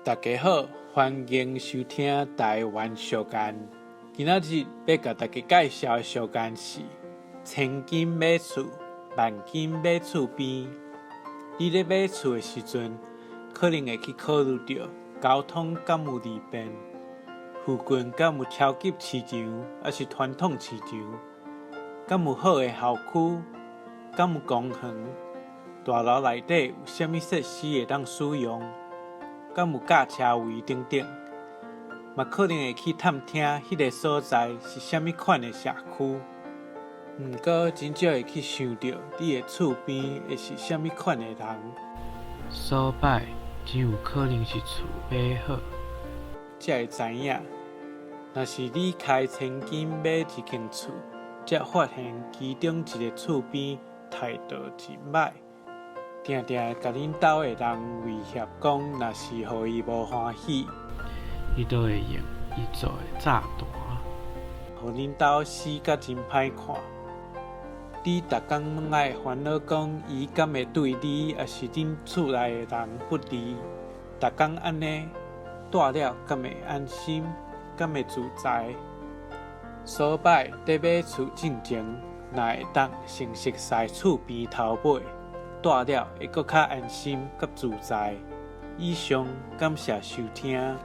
大家好，歡迎收聽台灣小間。今仔日欲共大家介紹的小間是千金買厝，萬金買厝邊。你咧買厝的時陣，可能會去考慮著交通敢有利便，附近敢有超級市場，抑是傳統市場，敢有好的校區，敢有公園，大樓內底有啥物設施會當使用，敢有駕車位等等，嘛可能會去探聽彼个所在是啥物款的社區。毋過真少會去想著你的厝邊會是啥物款的人。所歹真有可能是厝買好，才會知影。若是你開千金買一間厝，才發現其中一个厝邊態度真䆀，定定會共恁兜的人威脅講，若是予伊無歡喜，伊就會用伊做的炸彈，予恁兜死甲真歹看。你逐工攏愛煩惱講，伊敢會對你抑是恁厝內的人不利？逐工按呢，蹛了敢會安心？敢會自在？所歹佇買厝進前，若會當先熟似厝邊頭尾，蹛了會閣較安心佮自在。以上感謝收聽。